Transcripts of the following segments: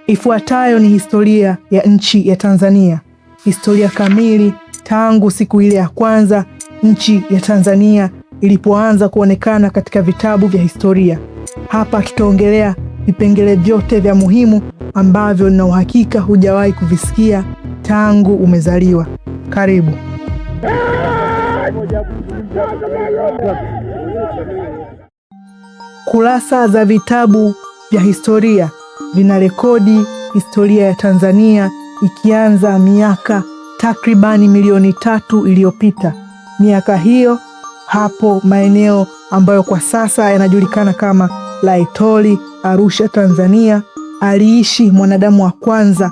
Ifuatayo ni historia ya nchi ya Tanzania, historia kamili tangu siku ile ya kwanza nchi ya Tanzania ilipoanza kuonekana katika vitabu vya historia. Hapa tutaongelea vipengele vyote vya muhimu ambavyo nina uhakika hujawahi kuvisikia tangu umezaliwa. Karibu. Kurasa za vitabu vya historia vinarekodi historia ya Tanzania ikianza miaka takribani milioni 3 iliyopita. Miaka hiyo hapo maeneo ambayo kwa sasa yanajulikana kama Laetoli, Arusha, Tanzania, aliishi mwanadamu wa kwanza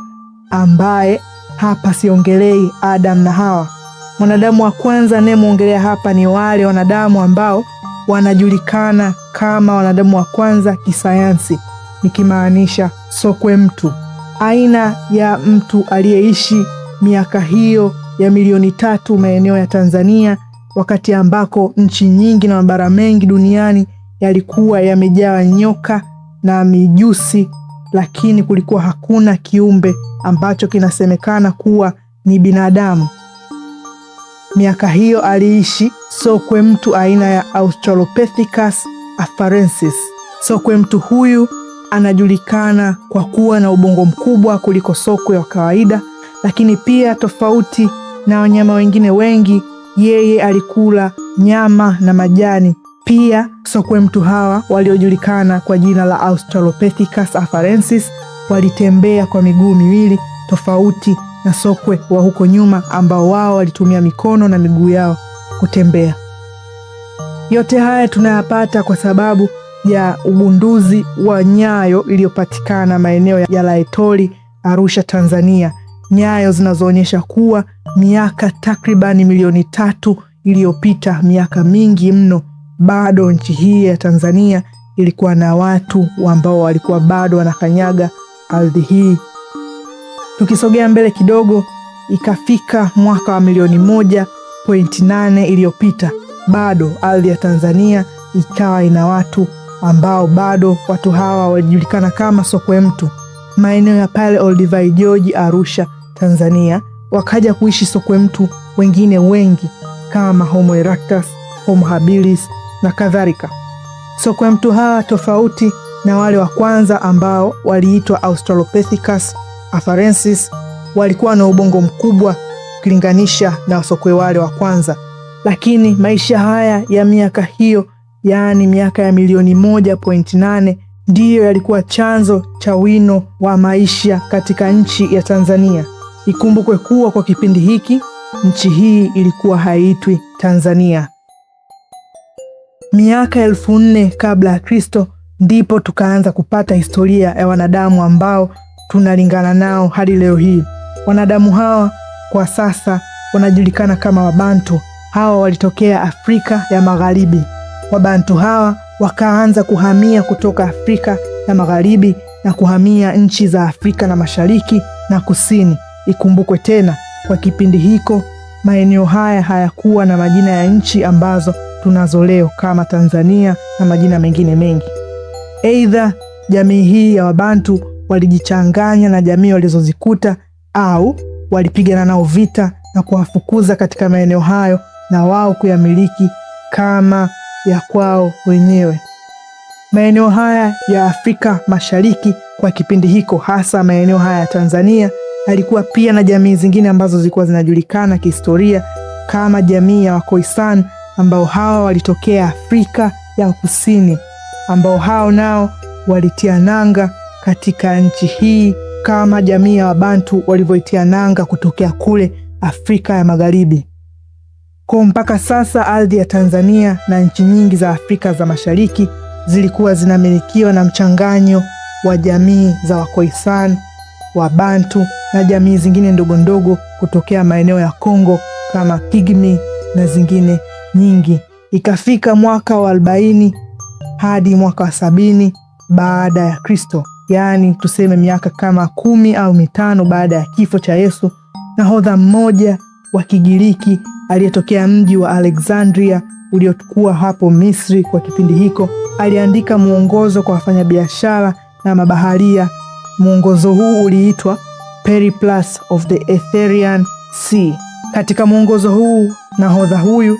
ambaye hapa siongelei Adam na Hawa. Mwanadamu wa kwanza anayemwongelea hapa ni wale wanadamu ambao wanajulikana kama wanadamu wa kwanza kisayansi, nikimaanisha sokwe mtu, aina ya mtu aliyeishi miaka hiyo ya milioni 3 maeneo ya Tanzania, wakati ambako nchi nyingi na mabara mengi duniani yalikuwa yamejaa nyoka na mijusi, lakini kulikuwa hakuna kiumbe ambacho kinasemekana kuwa ni binadamu. Miaka hiyo aliishi sokwe mtu aina ya Australopithecus afarensis. Sokwe mtu huyu anajulikana kwa kuwa na ubongo mkubwa kuliko sokwe wa kawaida, lakini pia tofauti na wanyama wengine wengi, yeye alikula nyama na majani. Pia sokwe mtu hawa waliojulikana kwa jina la Australopithecus afarensis walitembea kwa miguu miwili, tofauti na sokwe wa huko nyuma ambao wao walitumia mikono na miguu yao kutembea. Yote haya tunayapata kwa sababu ya ugunduzi wa nyayo iliyopatikana maeneo ya Laetoli, Arusha, Tanzania, nyayo zinazoonyesha kuwa miaka takribani milioni 3 iliyopita, miaka mingi mno, bado nchi hii ya Tanzania ilikuwa na watu ambao walikuwa bado wanakanyaga ardhi hii. Tukisogea mbele kidogo, ikafika mwaka wa milioni 1.8 iliyopita, bado ardhi ya Tanzania ikawa ina watu ambao bado watu hawa walijulikana kama sokwe mtu. Maeneo ya pale Olduvai George, Arusha, Tanzania, wakaja kuishi sokwe mtu wengine wengi kama Homo erectus, Homo habilis na kadhalika. Sokwe mtu hawa tofauti na wale wa kwanza ambao waliitwa Australopithecus afarensis, walikuwa na ubongo mkubwa ukilinganisha na sokwe wale wa kwanza. Lakini maisha haya ya miaka hiyo, yaani miaka ya milioni 1.8, ndiyo yalikuwa chanzo cha wino wa maisha katika nchi ya Tanzania. Ikumbukwe kuwa kwa kipindi hiki nchi hii ilikuwa haiitwi Tanzania. Miaka 4000 kabla ya Kristo ndipo tukaanza kupata historia ya wanadamu ambao tunalingana nao hadi leo hii. Wanadamu hawa kwa sasa wanajulikana kama Wabantu. Hawa walitokea Afrika ya Magharibi. Wabantu hawa wakaanza kuhamia kutoka Afrika ya Magharibi na kuhamia nchi za Afrika na Mashariki na Kusini. Ikumbukwe tena, kwa kipindi hiko maeneo haya hayakuwa na majina ya nchi ambazo tunazo leo kama Tanzania na majina mengine mengi. Aidha, jamii hii ya Wabantu walijichanganya na jamii walizozikuta au walipigana nao vita na kuwafukuza katika maeneo hayo na wao kuyamiliki kama ya kwao wenyewe. Maeneo haya ya Afrika Mashariki kwa kipindi hiko, hasa maeneo haya ya Tanzania, alikuwa pia na jamii zingine ambazo zilikuwa zinajulikana kihistoria kama jamii ya Wakoisan ambao hawa walitokea Afrika ya Kusini, ambao hao nao walitia nanga katika nchi hii kama jamii ya Wabantu walivyoitia nanga kutokea kule Afrika ya Magharibi. Kwa mpaka sasa ardhi ya Tanzania na nchi nyingi za Afrika za Mashariki zilikuwa zinamilikiwa na mchanganyo wa jamii za Wakoisan, Wabantu na jamii zingine ndogo ndogo kutokea maeneo ya Kongo kama Pygmy na zingine nyingi. Ikafika mwaka wa 40 hadi mwaka wa 70 baada ya Kristo, yaani tuseme miaka kama 10 au 5 baada ya kifo cha Yesu, nahodha mmoja wa Kigiriki aliyetokea mji wa Alexandria uliokuwa hapo Misri kwa kipindi hiko aliandika mwongozo kwa wafanyabiashara na mabaharia. Mwongozo huu uliitwa Periplus of the Erythraean Sea. Katika mwongozo huu, nahodha huyu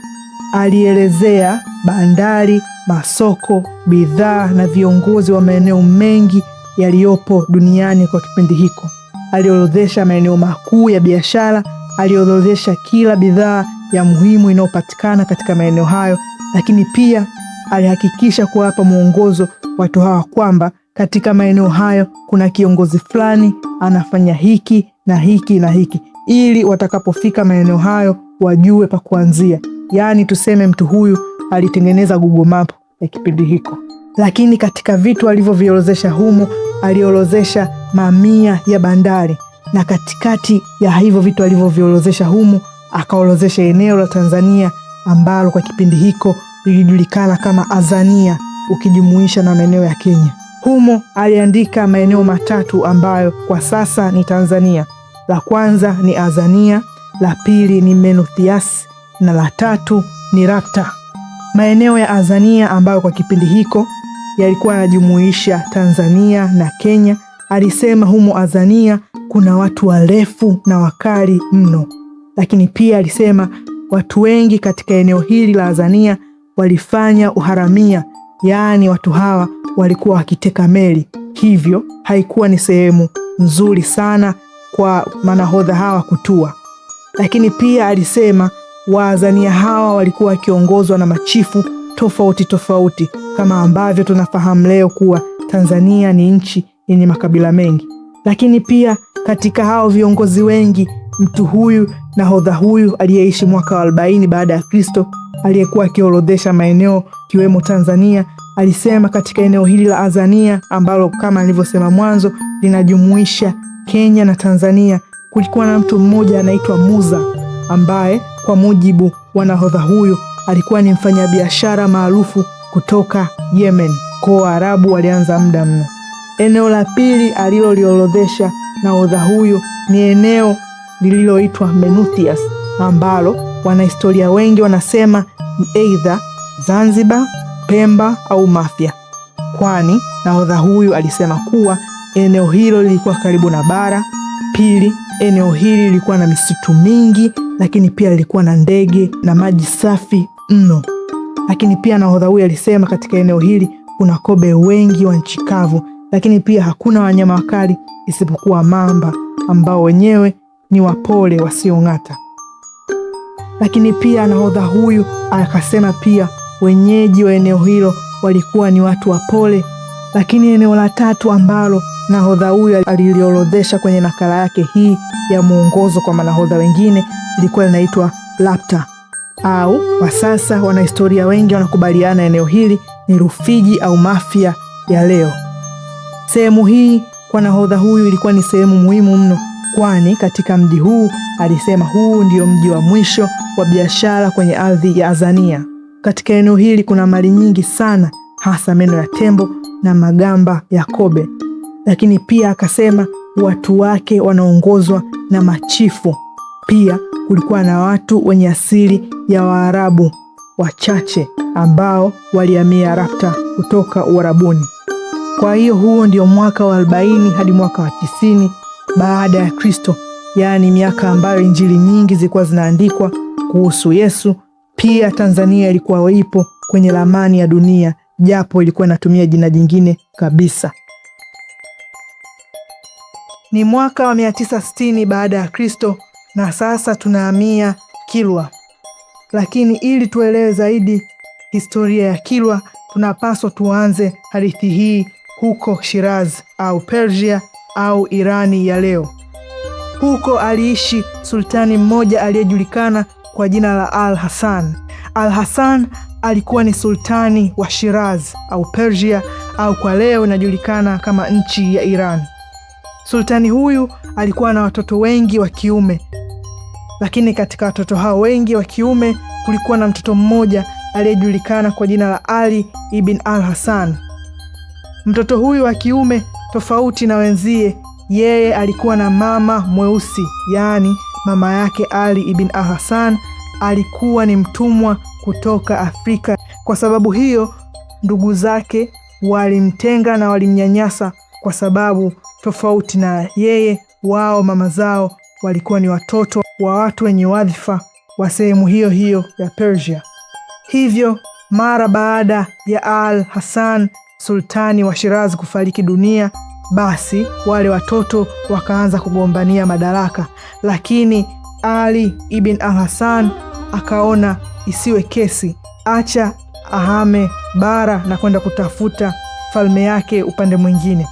alielezea bandari, masoko, bidhaa na viongozi wa maeneo mengi yaliyopo duniani kwa kipindi hiko. Aliorodhesha maeneo makuu ya biashara, aliorodhesha kila bidhaa ya muhimu inayopatikana katika maeneo hayo, lakini pia alihakikisha kuwapa mwongozo watu hawa kwamba katika maeneo hayo kuna kiongozi fulani anafanya hiki na hiki na hiki, ili watakapofika maeneo hayo wajue pa kuanzia. Yaani tuseme mtu huyu alitengeneza Google Map ya kipindi hiko. Lakini katika vitu alivyoviorodhesha humo, aliorodhesha mamia ya bandari, na katikati ya hivyo vitu alivyoviorodhesha humo, akaorodhesha eneo la Tanzania ambalo kwa kipindi hiko lilijulikana kama Azania, ukijumuisha na maeneo ya Kenya. Humo aliandika maeneo matatu ambayo kwa sasa ni Tanzania. La kwanza ni Azania, la pili ni Menuthias na la tatu ni Rapta. Maeneo ya Azania ambayo kwa kipindi hiko yalikuwa yanajumuisha Tanzania na Kenya, alisema humo Azania kuna watu warefu na wakali mno. Lakini pia alisema watu wengi katika eneo hili la Azania walifanya uharamia, yaani watu hawa walikuwa wakiteka meli, hivyo haikuwa ni sehemu nzuri sana kwa manahodha hawa kutua. Lakini pia alisema Waazania hawa walikuwa wakiongozwa na machifu tofauti tofauti, kama ambavyo tunafahamu leo kuwa Tanzania ni nchi yenye makabila mengi. Lakini pia katika hao viongozi wengi, mtu huyu nahodha huyu aliyeishi mwaka wa 40 baada ya Kristo, aliyekuwa akiorodhesha maeneo kiwemo Tanzania, alisema katika eneo hili la Azania ambalo kama nilivyosema mwanzo linajumuisha Kenya na Tanzania, kulikuwa na mtu mmoja anaitwa Muza ambaye kwa mujibu wa nahodha huyu alikuwa ni mfanyabiashara maarufu kutoka Yemen. Kwa Waarabu walianza muda mno. Eneo la pili aliloliorodhesha nahodha huyu ni eneo lililoitwa Menuthias ambalo wanahistoria wengi wanasema ni aidha Zanzibar, Pemba au Mafia, kwani nahodha huyu alisema kuwa eneo hilo lilikuwa karibu na bara. Pili, eneo hili lilikuwa na misitu mingi, lakini pia lilikuwa na ndege na maji safi mno. Lakini pia nahodha huyu alisema katika eneo hili kuna kobe wengi wa nchi kavu, lakini pia hakuna wanyama wakali isipokuwa mamba ambao wenyewe ni wapole wasiong'ata. Lakini pia nahodha huyu akasema pia wenyeji wa eneo hilo walikuwa ni watu wapole. Lakini eneo la tatu ambalo nahodha huyu aliliorodhesha kwenye nakala yake hii ya mwongozo kwa manahodha wengine lilikuwa linaitwa Lapta, au kwa sasa wanahistoria wengi wanakubaliana eneo hili ni Rufiji au Mafia ya leo. Sehemu hii kwa nahodha huyu ilikuwa ni sehemu muhimu mno, kwani katika mji huu alisema huu ndio mji wa mwisho wa biashara kwenye ardhi ya Azania. Katika eneo hili kuna mali nyingi sana, hasa meno ya tembo na magamba ya kobe. Lakini pia akasema watu wake wanaongozwa na machifu. Pia kulikuwa na watu wenye asili ya Waarabu wachache ambao walihamia Rapta kutoka Uarabuni. Kwa hiyo huo ndio mwaka wa 40 hadi mwaka wa 90 baada ya Kristo, yaani miaka ambayo injili nyingi zilikuwa zinaandikwa kuhusu Yesu. Pia Tanzania ilikuwa ipo kwenye ramani ya dunia, japo ilikuwa inatumia jina jingine kabisa. Ni mwaka wa 960 baada ya Kristo, na sasa tunahamia Kilwa. Lakini ili tuelewe zaidi historia ya Kilwa, tunapaswa tuanze hadithi hii huko Shiraz au Persia au Irani ya leo. Huko aliishi sultani mmoja aliyejulikana kwa jina la Al Hasan. Al Hasan alikuwa ni sultani wa Shiraz au Persia au kwa leo inajulikana kama nchi ya Iran. Sultani huyu alikuwa na watoto wengi wa kiume, lakini katika watoto hao wengi wa kiume kulikuwa na mtoto mmoja aliyejulikana kwa jina la Ali ibn al Hasan. Mtoto huyu wa kiume, tofauti na wenzie, yeye alikuwa na mama mweusi, yaani mama yake Ali ibn al Hasan alikuwa ni mtumwa kutoka Afrika. Kwa sababu hiyo, ndugu zake walimtenga na walimnyanyasa kwa sababu Tofauti na yeye, wao mama zao walikuwa ni watoto wa watu wenye wadhifa wa sehemu hiyo hiyo ya Persia. Hivyo mara baada ya Al Hassan sultani wa Shiraz kufariki dunia, basi wale watoto wakaanza kugombania madaraka, lakini Ali ibn al Hassan akaona isiwe kesi, acha ahame bara na kwenda kutafuta falme yake upande mwingine.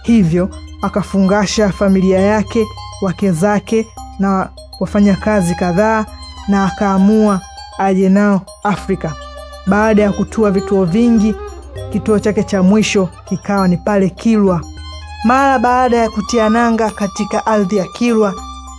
Hivyo akafungasha familia yake, wake zake na wafanyakazi kadhaa, na akaamua aje nao Afrika. Baada ya kutua vituo vingi, kituo chake cha mwisho kikawa ni pale Kilwa. Mara baada ya kutia nanga katika ardhi ya Kilwa,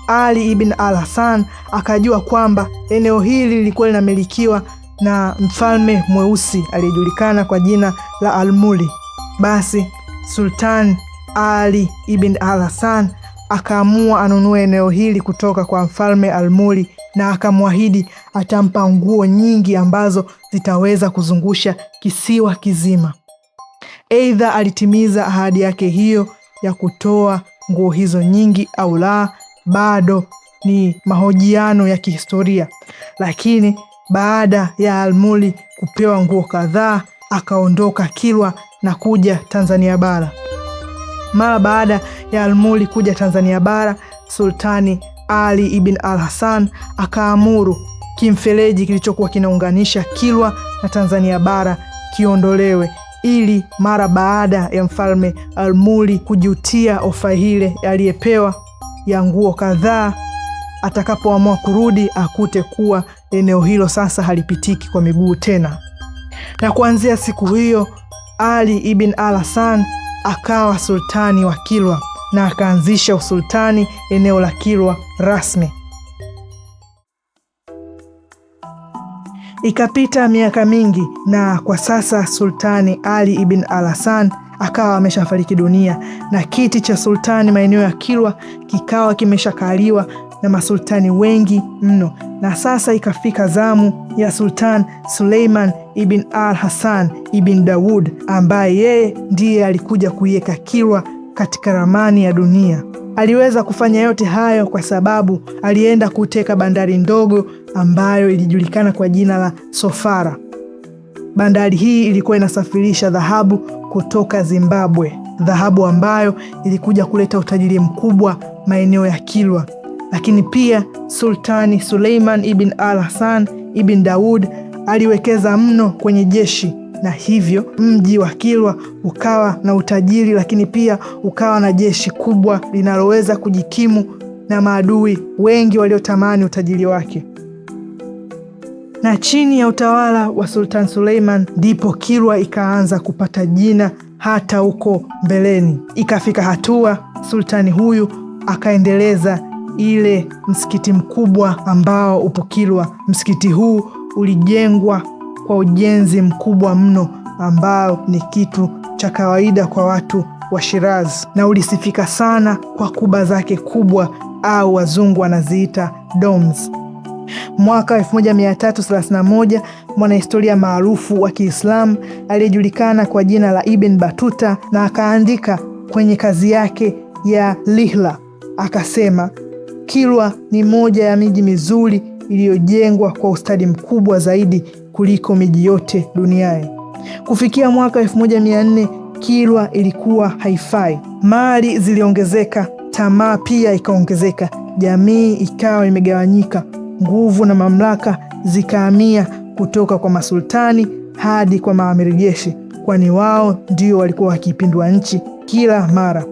Ali ibn al-Hassan akajua kwamba eneo hili lilikuwa linamilikiwa na mfalme mweusi aliyejulikana kwa jina la Almuli. Basi Sultan Ali ibn al-Hassan akaamua anunue eneo hili kutoka kwa mfalme Almuli na akamwahidi atampa nguo nyingi ambazo zitaweza kuzungusha kisiwa kizima. Aidha alitimiza ahadi yake hiyo ya kutoa nguo hizo nyingi au la, bado ni mahojiano ya kihistoria. Lakini baada ya Almuli kupewa nguo kadhaa, akaondoka Kilwa na kuja Tanzania bara. Mara baada ya Almuli kuja Tanzania bara, Sultani Ali ibn al Hassan akaamuru kimfereji kilichokuwa kinaunganisha Kilwa na Tanzania bara kiondolewe ili mara baada ya mfalme Almuli kujutia ofa ile aliyepewa ya nguo kadhaa, atakapoamua kurudi akute kuwa eneo hilo sasa halipitiki kwa miguu tena. Na kuanzia siku hiyo Ali ibn al Hassan akawa sultani wa Kilwa na akaanzisha usultani eneo la Kilwa rasmi. Ikapita miaka mingi na kwa sasa Sultani Ali ibn al-Hassan akawa ameshafariki dunia na kiti cha sultani maeneo ya Kilwa kikawa kimeshakaliwa na masultani wengi mno, na sasa ikafika zamu ya Sultan Suleiman ibn al-Hassan ibn Daud ambaye yeye ndiye alikuja kuiweka Kilwa katika ramani ya dunia. Aliweza kufanya yote hayo kwa sababu alienda kuteka bandari ndogo ambayo ilijulikana kwa jina la Sofara. Bandari hii ilikuwa inasafirisha dhahabu kutoka Zimbabwe, dhahabu ambayo ilikuja kuleta utajiri mkubwa maeneo ya Kilwa. Lakini pia Sultani Suleiman ibn al Hassan ibn Daud aliwekeza mno kwenye jeshi na hivyo mji wa Kilwa ukawa na utajiri, lakini pia ukawa na jeshi kubwa linaloweza kujikimu na maadui wengi waliotamani utajiri wake. Na chini ya utawala wa Sultan Suleiman ndipo Kilwa ikaanza kupata jina hata huko mbeleni. Ikafika hatua sultani huyu akaendeleza ile msikiti mkubwa ambao upo Kilwa. Msikiti huu ulijengwa kwa ujenzi mkubwa mno ambao ni kitu cha kawaida kwa watu wa Shiraz, na ulisifika sana kwa kuba zake kubwa au wazungu wanaziita domes. Mwaka 1331 mwanahistoria maarufu wa Kiislamu aliyejulikana kwa jina la Ibn Batuta na akaandika kwenye kazi yake ya Lihla akasema, Kilwa ni moja ya miji mizuri iliyojengwa kwa ustadi mkubwa zaidi kuliko miji yote duniani. Kufikia mwaka 1400 Kilwa ilikuwa haifai. Mali ziliongezeka, tamaa pia ikaongezeka, jamii ikawa imegawanyika, nguvu na mamlaka zikahamia kutoka kwa masultani hadi kwa maamiri jeshi, kwani wao ndio walikuwa wakiipindua nchi kila mara.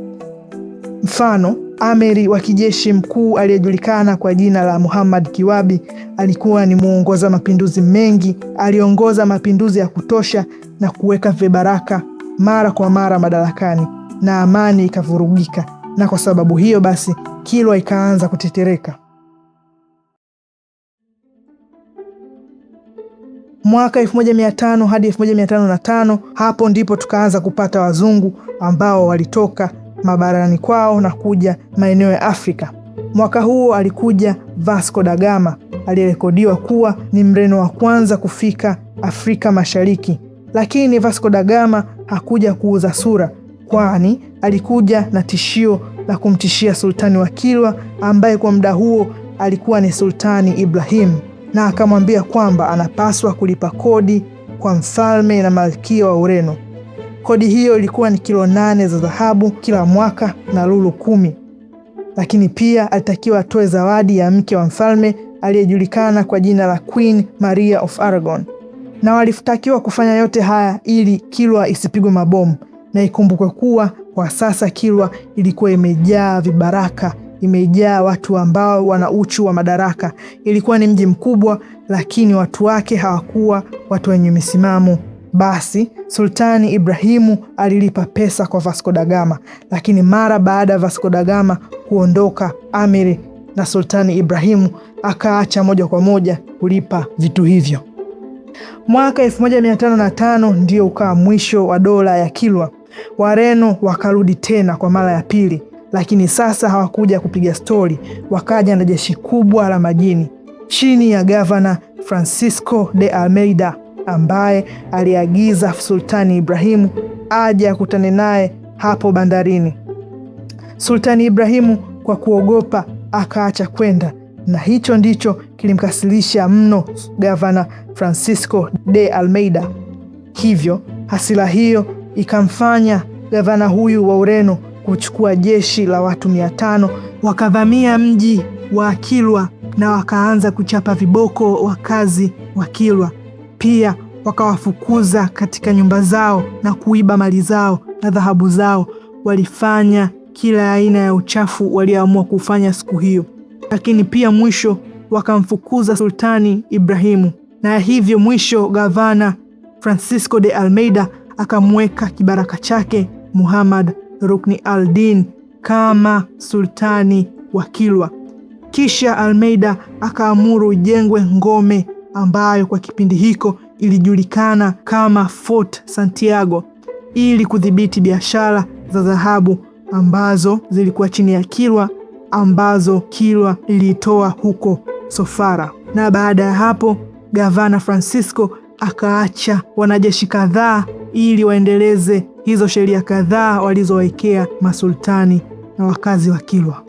Mfano, amiri wa kijeshi mkuu aliyejulikana kwa jina la Muhammad Kiwabi alikuwa ni muongoza mapinduzi mengi. Aliongoza mapinduzi ya kutosha na kuweka vibaraka mara kwa mara madarakani na amani ikavurugika, na kwa sababu hiyo basi Kilwa ikaanza kutetereka. Mwaka 1500 hadi 1505, hapo ndipo tukaanza kupata wazungu ambao walitoka mabarani kwao na kuja maeneo ya Afrika. Mwaka huo alikuja Vasco da Gama aliyerekodiwa kuwa ni Mreno wa kwanza kufika Afrika Mashariki, lakini Vasco da Gama hakuja kuuza sura, kwani alikuja na tishio la kumtishia sultani wa Kilwa ambaye kwa muda huo alikuwa ni Sultani Ibrahim, na akamwambia kwamba anapaswa kulipa kodi kwa mfalme na malkia wa Ureno. Kodi hiyo ilikuwa ni kilo 8 za dhahabu kila mwaka na lulu 10. Lakini pia alitakiwa atoe zawadi ya mke wa mfalme aliyejulikana kwa jina la Queen Maria of Aragon. Na walitakiwa kufanya yote haya ili Kilwa isipigwe mabomu, na ikumbukwe kuwa kwa sasa Kilwa ilikuwa imejaa vibaraka, imejaa watu ambao wana uchu wa madaraka. Ilikuwa ni mji mkubwa, lakini watu wake hawakuwa watu wenye misimamo. Basi Sultani Ibrahimu alilipa pesa kwa Vasco da Gama, lakini mara baada ya Vasco da Gama kuondoka, amiri na Sultani Ibrahimu akaacha moja kwa moja kulipa vitu hivyo. Mwaka 1505 ndio ukawa mwisho wa dola ya Kilwa. Wareno wakarudi tena kwa mara ya pili, lakini sasa hawakuja kupiga stori, wakaja na jeshi kubwa la majini chini ya gavana Francisco de Almeida ambaye aliagiza Sultani Ibrahimu aje akutane naye hapo bandarini. Sultani Ibrahimu kwa kuogopa akaacha kwenda, na hicho ndicho kilimkasirisha mno gavana Francisco de Almeida. Hivyo hasira hiyo ikamfanya gavana huyu wa Ureno kuchukua jeshi la watu 500 wakavamia mji wa Kilwa na wakaanza kuchapa viboko wakazi wa Kilwa. Pia wakawafukuza katika nyumba zao na kuiba mali zao na dhahabu zao. Walifanya kila aina ya uchafu walioamua kufanya siku hiyo, lakini pia mwisho wakamfukuza Sultani Ibrahimu, na hivyo mwisho gavana Francisco de Almeida akamweka kibaraka chake Muhammad Rukni al-Din kama sultani wa Kilwa. Kisha Almeida akaamuru ijengwe ngome ambayo kwa kipindi hiko ilijulikana kama Fort Santiago ili kudhibiti biashara za dhahabu ambazo zilikuwa chini ya Kilwa, ambazo Kilwa ilitoa huko Sofara. Na baada ya hapo gavana Francisco akaacha wanajeshi kadhaa ili waendeleze hizo sheria kadhaa walizowekea masultani na wakazi wa Kilwa.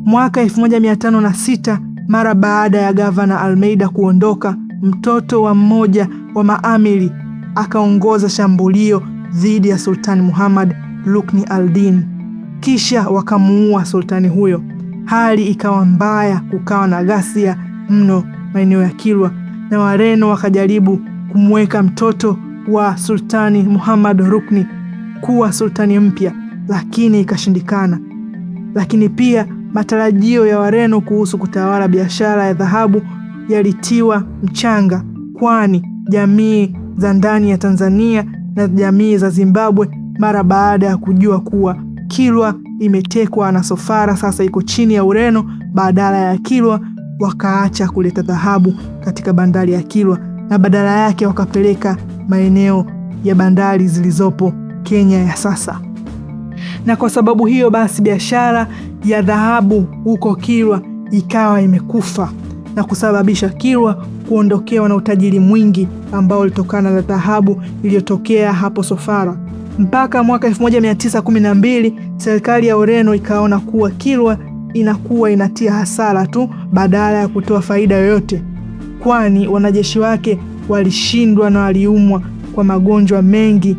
Mwaka 1506 mara baada ya gavana Almeida kuondoka, mtoto wa mmoja wa maamili akaongoza shambulio dhidi ya Sultani Muhammad Rukni al-Din, kisha wakamuua sultani huyo. Hali ikawa mbaya, kukawa na ghasia mno maeneo ya Kilwa, na Wareno wakajaribu kumweka mtoto wa Sultani Muhammad Rukni kuwa sultani mpya, lakini ikashindikana. Lakini pia matarajio ya Wareno kuhusu kutawala biashara ya dhahabu yalitiwa mchanga, kwani jamii za ndani ya Tanzania na jamii za Zimbabwe mara baada ya kujua kuwa Kilwa imetekwa na Sofara sasa iko chini ya Ureno badala ya Kilwa, wakaacha kuleta dhahabu katika bandari ya Kilwa na badala yake wakapeleka maeneo ya bandari zilizopo Kenya ya sasa. Na kwa sababu hiyo basi biashara ya dhahabu huko Kilwa ikawa imekufa na kusababisha Kilwa kuondokewa na utajiri mwingi ambao ulitokana na dhahabu iliyotokea hapo Sofara. Mpaka mwaka 1912 serikali ya Ureno ikaona kuwa Kilwa inakuwa inatia hasara tu badala ya kutoa faida yoyote, kwani wanajeshi wake walishindwa na waliumwa kwa magonjwa mengi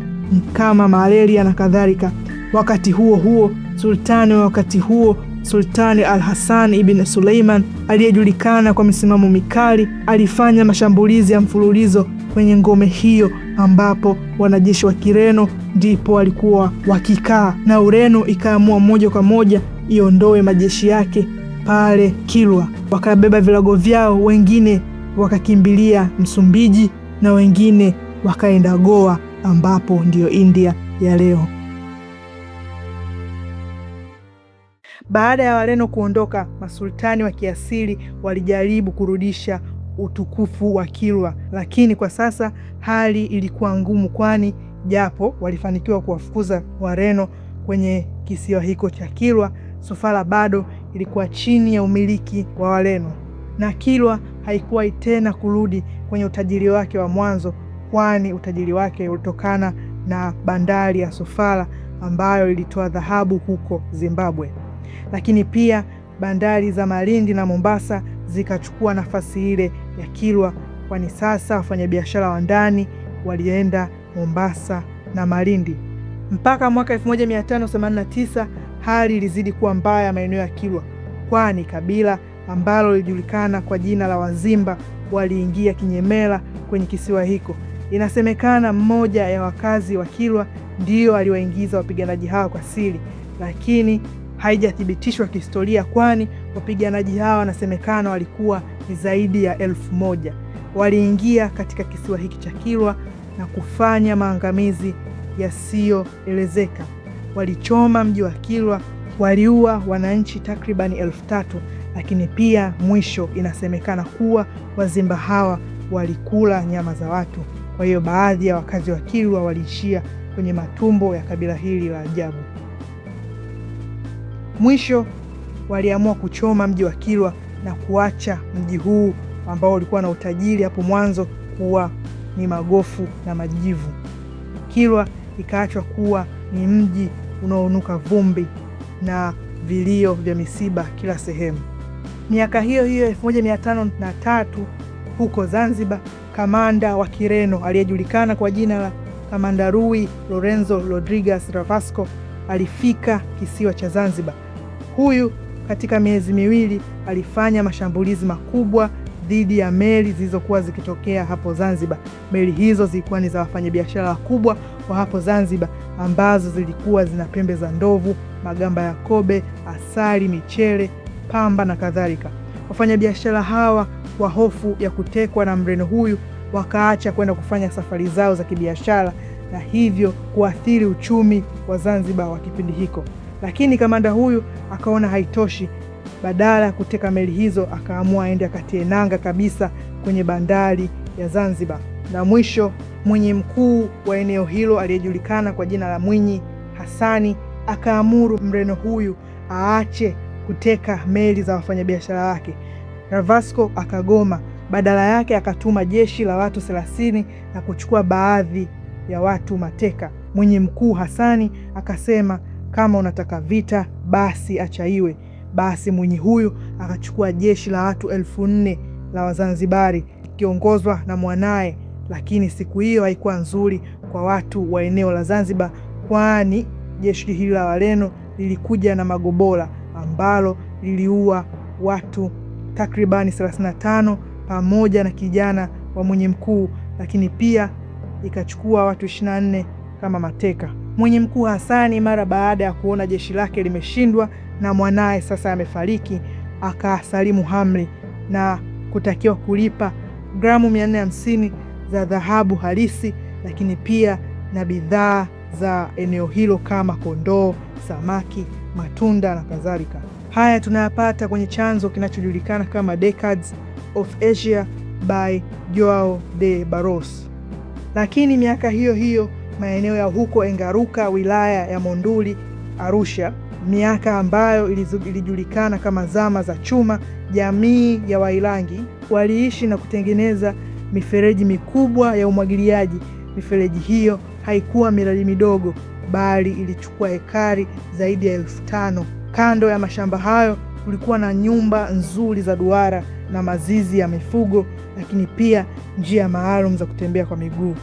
kama malaria na kadhalika. Wakati huo huo, sultani wa wakati huo Sultani Al-Hassan ibn Suleiman aliyejulikana kwa misimamo mikali alifanya mashambulizi ya mfululizo kwenye ngome hiyo ambapo wanajeshi wa Kireno ndipo walikuwa wakikaa, na Ureno ikaamua moja kwa moja iondoe majeshi yake pale Kilwa. Wakabeba vilago vyao, wengine wakakimbilia Msumbiji na wengine wakaenda Goa ambapo ndiyo India ya leo. Baada ya Wareno kuondoka, masultani wa kiasili walijaribu kurudisha utukufu wa Kilwa, lakini kwa sasa hali ilikuwa ngumu, kwani japo walifanikiwa kuwafukuza Wareno kwenye kisiwa hiko cha Kilwa, Sofala bado ilikuwa chini ya umiliki wa Wareno na Kilwa haikuwahi tena kurudi kwenye utajiri wake wa mwanzo kwani utajiri wake ulitokana na bandari ya Sofala ambayo ilitoa dhahabu huko Zimbabwe. Lakini pia bandari za Malindi na Mombasa zikachukua nafasi ile ya Kilwa, kwani sasa wafanyabiashara wa ndani walienda Mombasa na Malindi. Mpaka mwaka 1589 hali ilizidi kuwa mbaya maeneo ya Kilwa, kwani kabila ambalo lilijulikana kwa jina la Wazimba waliingia kinyemela kwenye kisiwa hiko. Inasemekana mmoja ya wakazi wa Kilwa ndiyo aliwaingiza wapiganaji hawa kwa siri, lakini haijathibitishwa kihistoria, kwani wapiganaji hawa wanasemekana walikuwa ni zaidi ya 1000. Waliingia katika kisiwa hiki cha Kilwa na kufanya maangamizi yasiyoelezeka. Walichoma mji wa Kilwa, waliua wananchi takribani 3000, lakini pia mwisho inasemekana kuwa Wazimba hawa walikula nyama za watu. Kwa hiyo baadhi ya wakazi wa Kilwa waliishia kwenye matumbo ya kabila hili la ajabu. Mwisho waliamua kuchoma mji wa Kilwa na kuacha mji huu ambao ulikuwa na utajiri hapo mwanzo kuwa ni magofu na majivu. Kilwa ikaachwa kuwa ni mji unaonuka vumbi na vilio vya misiba kila sehemu. Miaka hiyo hiyo 1503 huko Zanzibar, kamanda wa Kireno aliyejulikana kwa jina la Kamanda Rui Lorenzo Rodriguez Ravasco alifika kisiwa cha Zanzibar. Huyu katika miezi miwili alifanya mashambulizi makubwa dhidi ya meli zilizokuwa zikitokea hapo Zanzibar. Meli hizo zilikuwa ni za wafanyabiashara wakubwa wa hapo Zanzibar, ambazo zilikuwa zina pembe za ndovu, magamba ya kobe, asali, michele, pamba na kadhalika. Wafanyabiashara hawa kwa hofu ya kutekwa na mreno huyu wakaacha kwenda kufanya safari zao za kibiashara na hivyo kuathiri uchumi wa Zanzibar wa kipindi hiko. Lakini kamanda huyu akaona haitoshi, badala ya kuteka meli hizo akaamua aende akatie nanga kabisa kwenye bandari ya Zanzibar. Na mwisho mwenye mkuu wa eneo hilo aliyejulikana kwa jina la Mwinyi Hassani akaamuru mreno huyu aache kuteka meli za wafanyabiashara wake. Ravasco akagoma, badala yake akatuma jeshi la watu 30 na kuchukua baadhi ya watu mateka. Mwenye mkuu Hassani akasema kama unataka vita basi acha iwe. Basi Mwinyi huyu akachukua jeshi la watu 4000 la Wazanzibari kiongozwa na mwanaye, lakini siku hiyo haikuwa nzuri kwa watu wa eneo la Zanzibar, kwani jeshi hili la Wareno lilikuja na magobola ambalo liliua watu takribani 35 pamoja na kijana wa mwenye mkuu, lakini pia ikachukua watu 24 kama mateka. Mwenye mkuu Hassani mara baada ya kuona jeshi lake limeshindwa na mwanaye sasa amefariki, akasalimu amri na kutakiwa kulipa gramu 450 za dhahabu halisi, lakini pia na bidhaa za eneo hilo kama kondoo, samaki, matunda na kadhalika. Haya tunayapata kwenye chanzo kinachojulikana kama Decades of Asia by Joao de Barros. Lakini miaka hiyo hiyo maeneo ya huko Engaruka, wilaya ya Monduli, Arusha, miaka ambayo ilijulikana kama zama za chuma, jamii ya Wailangi waliishi na kutengeneza mifereji mikubwa ya umwagiliaji. Mifereji hiyo haikuwa miradi midogo, bali ilichukua hekari zaidi ya 5000. Kando ya mashamba hayo kulikuwa na nyumba nzuri za duara na mazizi ya mifugo, lakini pia njia maalum za kutembea kwa miguu.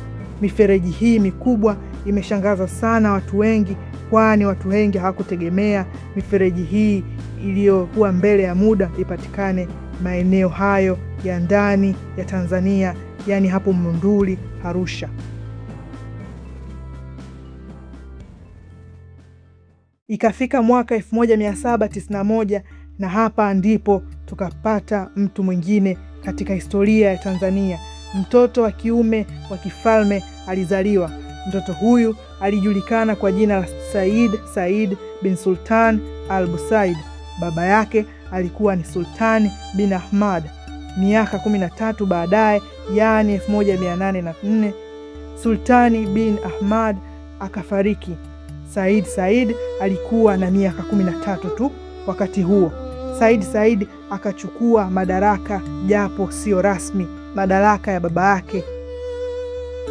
Mifereji hii mikubwa imeshangaza sana watu wengi, kwani watu wengi hawakutegemea mifereji hii iliyokuwa mbele ya muda ipatikane maeneo hayo ya ndani ya Tanzania, yani hapo Monduli, Arusha. Ikafika mwaka 1791 na hapa ndipo tukapata mtu mwingine katika historia ya Tanzania. Mtoto wa kiume wa kifalme alizaliwa. Mtoto huyu alijulikana kwa jina la Said Said bin Sultan Al Busaid. Baba yake alikuwa ni Sultan bin Ahmad. Miaka 13 baadaye, yaani 1804, Sultani bin Ahmad akafariki. Said Said alikuwa na miaka 13 tu wakati huo. Said Said akachukua madaraka japo sio rasmi, madaraka ya baba yake.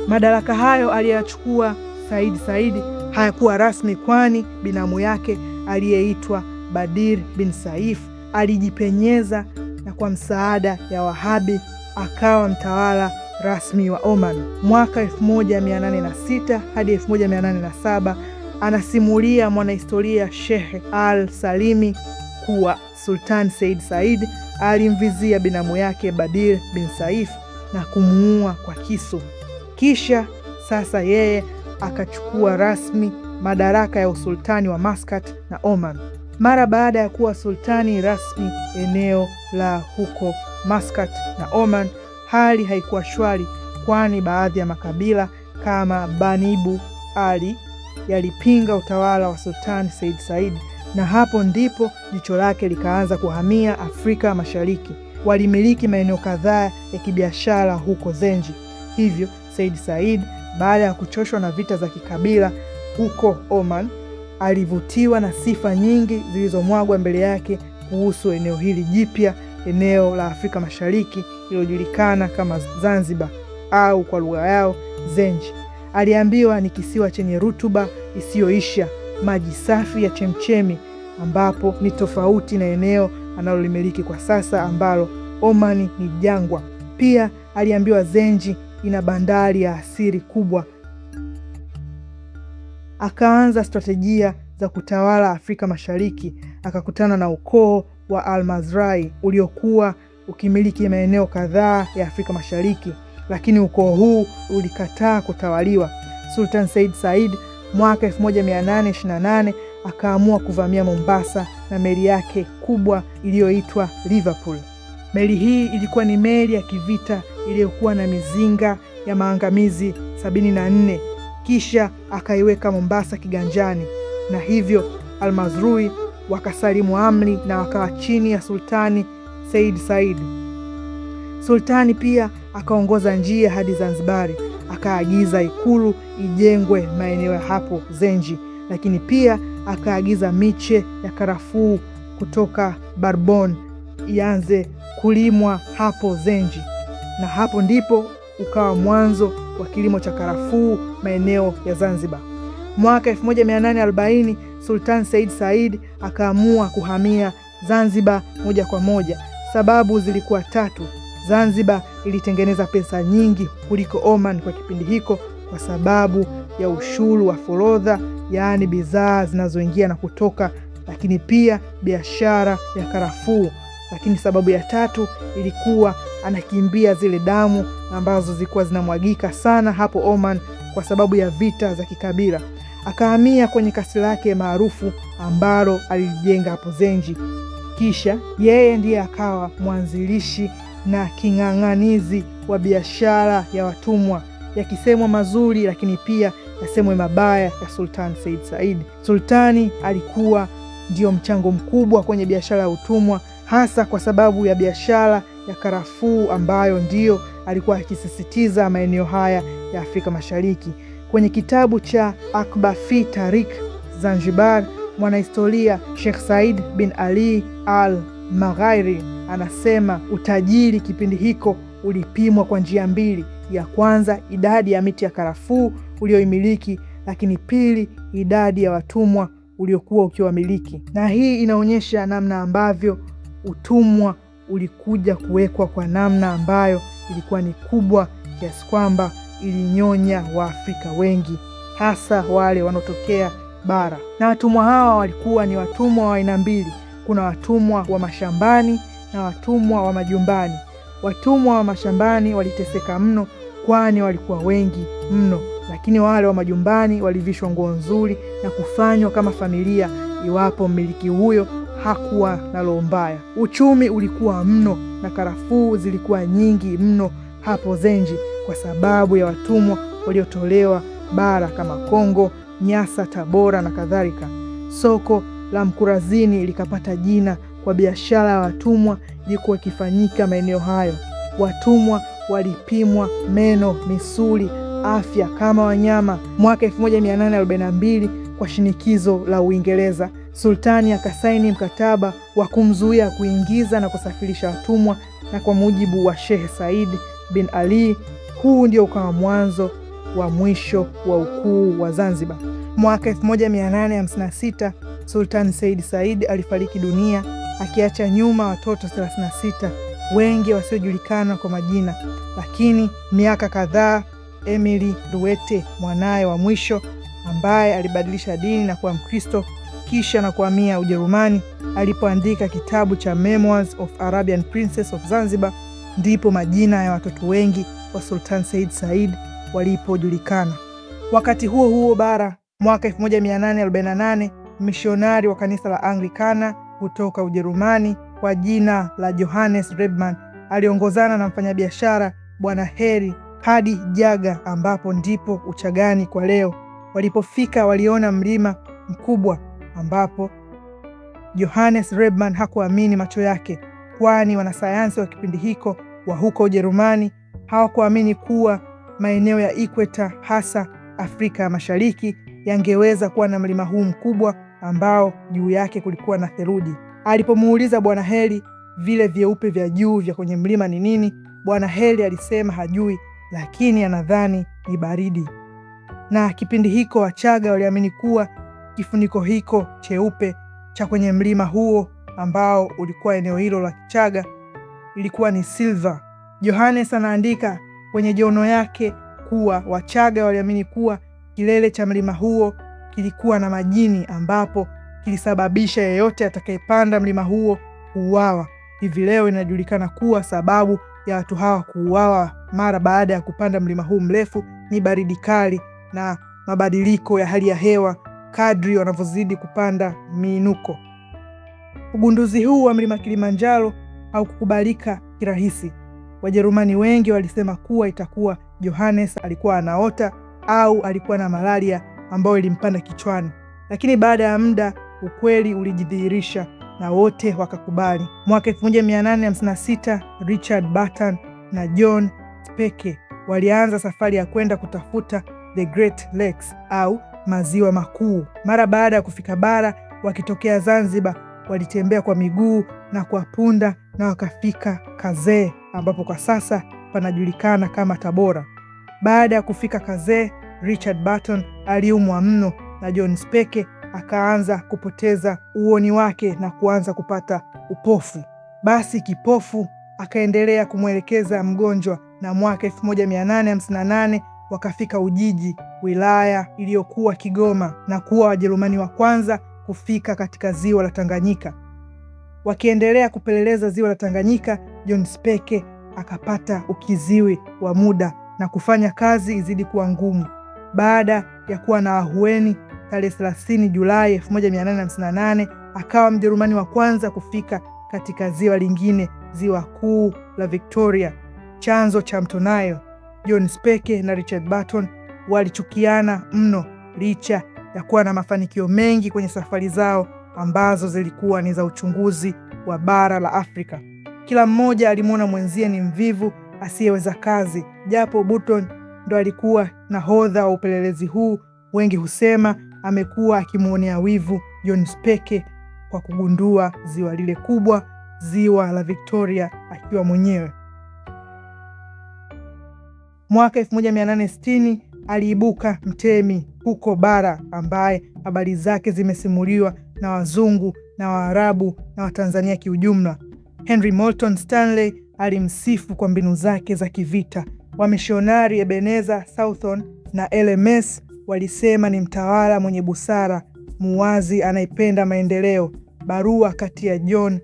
Madaraka hayo aliyoyachukua Said Said hayakuwa rasmi, kwani binamu yake aliyeitwa Badir bin Saif alijipenyeza na kwa msaada ya Wahabi akawa mtawala rasmi wa Oman. Mwaka 1806 hadi 1807, anasimulia mwanahistoria Sheikh Al Salimi kuwa Sultan Said Said alimvizia binamu yake Badir bin Saif na kumuua kwa kisu. Kisha sasa yeye akachukua rasmi madaraka ya usultani wa Maskat na Oman. Mara baada ya kuwa sultani rasmi eneo la huko Maskat na Oman, hali haikuwa shwari, kwani baadhi ya makabila kama Banibu Ali yalipinga utawala wa Sultani Said Said, na hapo ndipo jicho lake likaanza kuhamia Afrika Mashariki. Walimiliki maeneo kadhaa ya kibiashara huko Zenji. Hivyo Said Said, baada ya kuchoshwa na vita za kikabila huko Oman, alivutiwa na sifa nyingi zilizomwagwa mbele yake kuhusu eneo hili jipya, eneo la Afrika Mashariki lililojulikana kama Zanzibar au kwa lugha yao Zenji. Aliambiwa ni kisiwa chenye rutuba isiyoisha, maji safi ya chemchemi, ambapo ni tofauti na eneo analolimiliki kwa sasa ambalo Omani ni jangwa. Pia aliambiwa Zenji ina bandari ya asili kubwa. Akaanza strategia za kutawala Afrika Mashariki. Akakutana na ukoo wa Almazrai uliokuwa ukimiliki maeneo kadhaa ya Afrika Mashariki, lakini ukoo huu ulikataa kutawaliwa. Sultan Said Said mwaka 1828 akaamua kuvamia Mombasa na meli yake kubwa iliyoitwa Liverpool. Meli hii ilikuwa ni meli ya kivita iliyokuwa na mizinga ya maangamizi 74. Kisha akaiweka Mombasa kiganjani, na hivyo Almazrui wakasalimu amri na wakawa chini ya Sultani Said Said. Sultani pia akaongoza njia hadi Zanzibari, akaagiza ikulu ijengwe maeneo ya hapo Zenji, lakini pia akaagiza miche ya karafuu kutoka Barbon ianze kulimwa hapo Zenji, na hapo ndipo ukawa mwanzo wa kilimo cha karafuu maeneo ya Zanzibar. Mwaka 1840 Sultan Said Said akaamua kuhamia Zanzibar moja kwa moja. Sababu zilikuwa tatu. Zanzibar ilitengeneza pesa nyingi kuliko Oman kwa kipindi hiko kwa sababu ya ushuru wa forodha, yaani bidhaa zinazoingia na kutoka, lakini pia biashara ya karafuu. Lakini sababu ya tatu ilikuwa anakimbia zile damu ambazo zilikuwa zinamwagika sana hapo Oman kwa sababu ya vita za kikabila. Akahamia kwenye kasri lake maarufu ambalo alijenga hapo Zenji. Kisha yeye ndiye akawa mwanzilishi na king'ang'anizi wa biashara ya watumwa, yakisemwa mazuri lakini pia yasemwe mabaya ya Sultan Said Said. Sultani alikuwa ndio mchango mkubwa kwenye biashara ya utumwa, hasa kwa sababu ya biashara ya karafuu ambayo ndiyo alikuwa akisisitiza maeneo haya ya Afrika Mashariki. Kwenye kitabu cha Akbafi Tarik Zanzibar, mwanahistoria Sheikh Said bin Ali Al Maghairi anasema utajiri kipindi hiko ulipimwa kwa njia mbili. Ya kwanza, idadi ya miti ya karafuu ulioimiliki, lakini pili, idadi ya watumwa uliokuwa ukiwamiliki. Na hii inaonyesha namna ambavyo utumwa ulikuja kuwekwa kwa namna ambayo ilikuwa ni kubwa kiasi kwamba ilinyonya Waafrika wengi, hasa wale wanaotokea bara. Na watumwa hawa walikuwa ni watumwa wa aina mbili. Kuna watumwa wa mashambani na watumwa wa majumbani. Watumwa wa mashambani waliteseka mno, kwani walikuwa wengi mno, lakini wale wa majumbani walivishwa nguo nzuri na kufanywa kama familia, iwapo mmiliki huyo hakuwa na roho mbaya. Uchumi ulikuwa mno na karafuu zilikuwa nyingi mno hapo Zenji kwa sababu ya watumwa waliotolewa bara kama Kongo, Nyasa, Tabora na kadhalika. Soko la Mkurazini likapata jina kwa biashara ya watumwa ilikuwa ikifanyika maeneo hayo. Watumwa walipimwa meno, misuli, afya kama wanyama. Mwaka 1842 kwa shinikizo la Uingereza, sultani akasaini mkataba wa kumzuia kuingiza na kusafirisha watumwa, na kwa mujibu wa Sheikh Said bin Ali, huu ndio ukawa mwanzo wa mwisho wa ukuu wa Zanzibar. Mwaka 1856 Sultan Said Said alifariki dunia akiacha nyuma watoto 36, wengi wasiojulikana kwa majina. Lakini miaka kadhaa, Emily Ruete, mwanaye wa mwisho, ambaye alibadilisha dini na kuwa Mkristo kisha na kuhamia Ujerumani, alipoandika kitabu cha Memoirs of Arabian Princess of Zanzibar, ndipo majina ya watoto wengi wa Sultan Said Said walipojulikana. Wakati huo huo bara, mwaka 1848 mishonari wa kanisa la Anglikana kutoka Ujerumani kwa jina la Johannes Rebmann aliongozana na mfanyabiashara Bwana Heri hadi Jaga ambapo ndipo Uchagani kwa leo. Walipofika waliona mlima mkubwa ambapo Johannes Rebmann hakuamini macho yake, kwani wanasayansi wa kipindi hiko wa huko Ujerumani hawakuamini kuwa maeneo ya ikweta hasa Afrika ya Mashariki yangeweza kuwa na mlima huu mkubwa ambao juu yake kulikuwa na theluji. Alipomuuliza Bwana Heri vile vyeupe vya juu vya kwenye mlima ni nini, Bwana Heri alisema hajui, lakini anadhani ni baridi. Na kipindi hiko Wachaga waliamini kuwa kifuniko hiko cheupe cha kwenye mlima huo ambao ulikuwa eneo hilo la Kichaga ilikuwa ni silver. Johannes anaandika kwenye jono yake kuwa Wachaga waliamini kuwa kilele cha mlima huo kilikuwa na majini ambapo kilisababisha yeyote atakayepanda mlima huo kuuawa. Hivi leo inajulikana kuwa sababu ya watu hawa kuuawa mara baada ya kupanda mlima huu mrefu ni baridi kali na mabadiliko ya hali ya hewa kadri wanavyozidi kupanda miinuko. Ugunduzi huu wa mlima Kilimanjaro haukukubalika kirahisi. Wajerumani wengi walisema kuwa itakuwa Johannes alikuwa anaota au alikuwa na malaria ambayo ilimpanda kichwani, lakini baada ya muda ukweli ulijidhihirisha na wote wakakubali. Mwaka 1856 Richard Burton na John Speke walianza safari ya kwenda kutafuta the Great Lakes au maziwa makuu. Mara baada ya kufika bara wakitokea Zanzibar, walitembea kwa miguu na kwa punda na wakafika Kazee ambapo kwa sasa panajulikana kama Tabora. Baada ya kufika Kazee, Richard Burton aliumwa mno na John Speke akaanza kupoteza uoni wake na kuanza kupata upofu. Basi kipofu akaendelea kumwelekeza mgonjwa, na mwaka 1858 wakafika Ujiji, wilaya iliyokuwa Kigoma, na kuwa Wajerumani wa kwanza kufika katika ziwa la Tanganyika. Wakiendelea kupeleleza ziwa la Tanganyika, John Speke akapata ukiziwi wa muda na kufanya kazi izidi kuwa ngumu. Baada ya kuwa na ahueni, tarehe 30 Julai 1858 akawa Mjerumani wa kwanza kufika katika ziwa lingine, ziwa kuu la Victoria, chanzo cha mto Nile. John Speke na Richard Burton walichukiana mno licha ya kuwa na mafanikio mengi kwenye safari zao ambazo zilikuwa ni za uchunguzi wa bara la Afrika. Kila mmoja alimwona mwenzie ni mvivu asiyeweza kazi, japo Burton ndo alikuwa nahodha wa upelelezi huu. Wengi husema amekuwa akimwonea wivu John Speke kwa kugundua ziwa lile kubwa, ziwa la Victoria, akiwa mwenyewe. Mwaka 1860 aliibuka mtemi huko bara ambaye habari zake zimesimuliwa na wazungu na Waarabu na Watanzania kiujumla. Henry Morton Stanley alimsifu kwa mbinu zake za kivita. Wamishonari Ebenezer Southon na LMS walisema ni mtawala mwenye busara, muwazi, anayependa maendeleo. Barua kati ya John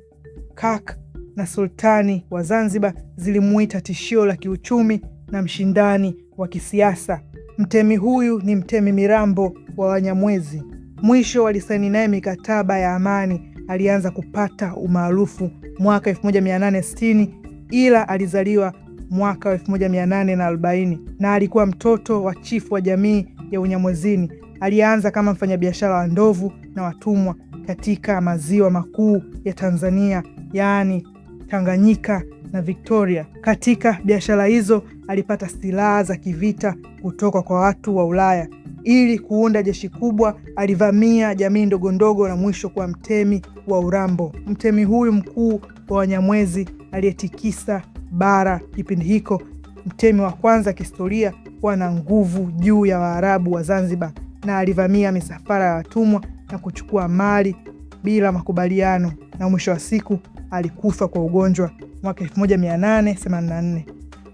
Kirk na sultani wa Zanzibar zilimuita tishio la kiuchumi na mshindani wa kisiasa. Mtemi huyu ni Mtemi Mirambo wa Wanyamwezi. Mwisho walisaini naye mikataba ya amani. Alianza kupata umaarufu mwaka 1860 ila alizaliwa mwaka 1840 na alikuwa mtoto wa chifu wa jamii ya Unyamwezini. Alianza kama mfanyabiashara wa ndovu na watumwa katika maziwa makuu ya Tanzania, yaani Tanganyika na Victoria. Katika biashara hizo alipata silaha za kivita kutoka kwa watu wa Ulaya. Ili kuunda jeshi kubwa, alivamia jamii ndogo ndogo na mwisho kuwa mtemi wa Urambo. Mtemi huyu mkuu wa Wanyamwezi aliyetikisa bara kipindi hiko, mtemi wa kwanza kihistoria kuwa na nguvu juu ya Waarabu wa Zanzibar na alivamia misafara ya watumwa na kuchukua mali bila makubaliano, na mwisho wa siku alikufa kwa ugonjwa mwaka 1884.